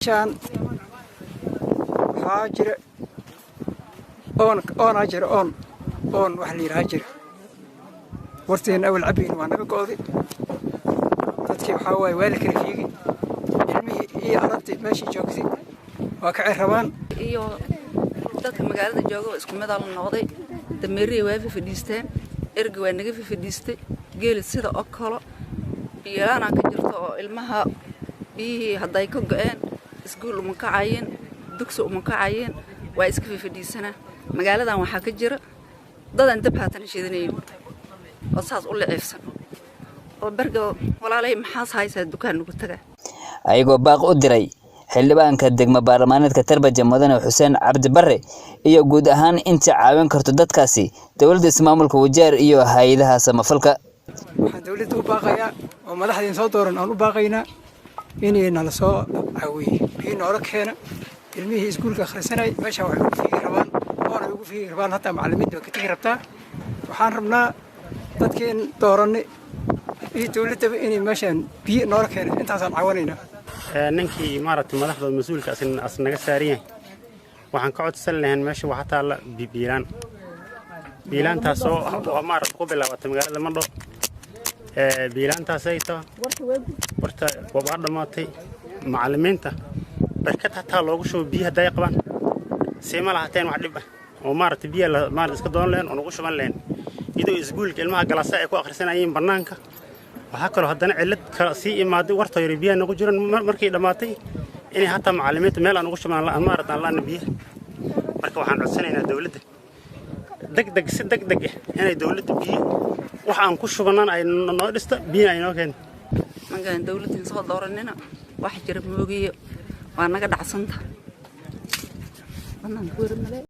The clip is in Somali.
Meeshaan waxaa jira oon, oonaa jira, oon, oon wax la yidhaha jira. Warteen awal cabayn waa naga go'day. Dadkii waxaa waaye waa la kala fiigi. Ilmihii iyo arabtii meeshii joogtay waa kacay rabaan. Iyo dadka magaalada jooga isku midaa la noqday. Dameerihii waa fafadhiisteen, erga waa naga fafadhiistay, geeli sida oo kalo. Biyolaanaa ka jirto oo ilmaha biyihii hadday ka go'een iskuul uma kacayeen, dugsi uma kacayeen, waa iska fafadhiisanaa. Magaaladan waxaa ka jira dadaan dab haatana shidanayn oo saas u liciifsan oo berga. Walaalay, maxaas haysaa? Dukaan ugu tagaa. Ayagoo baaq u diray xildhibaanka degmo baarlamaaneedka Tarbaja, Mudane Xuseen Cabdi Barre, iyo guud ahaan inta caawin karto dadkaasi, dowladda ismaamulka Wajeer iyo hay-adaha samafalka. Waxaan dawladda u baaqayaa oo madaxdiin soo dooran aan u baaqaynaa inay nala soo caawiye, biyo noola keena. Ilmihii iskuulka akhrisanay meeshaan waxay ugu fiigi rabaan, oonay ugu fiigi rabaan, hataa macallimiinta waa ka tegi rabtaa. Waxaan rabnaa dadkiin dooranay iyo dawladdaba inay meeshaan biyo noola keena. Intaasaan caawinaynaa. Ninkii maaragtay madaxda mas-uulka as naga saaran yahay, waxaan ka codsan lahayn meesha waxaa taalla biilaan, biilaantaasoo oo maaragta ku bilaabatay magaalada Mandho. Biilaantaasay taa horta waa dhammaatay. Macallimiinta barkad hataa loogu shubo biyo hadday qabaan see ma lahateen wax dhib ah oo maaragtay biya maarata iska doonan lahayn oo nagu shuban lahayn, iyadoo iskuulka ilmaha galaasa ay ku akhrisanayeen bannaanka. Waxaa kaloo haddana cillad kala sii imaaday, warta yari biyaha nagu jiran markay dhammaatay inay hataa macallimiinta meel aan ugu shubaan maarata aan laana biyaha. Marka waxaan codsanaynaa dawladda degdeg, si degdeg ah inay dawladda biyo wax aan ku shubanana ay noo dhista, biyana ay noo keento. Markaan dawladdan soo dooranina wax jira moogiyo waa naga dhacsanta banaanka.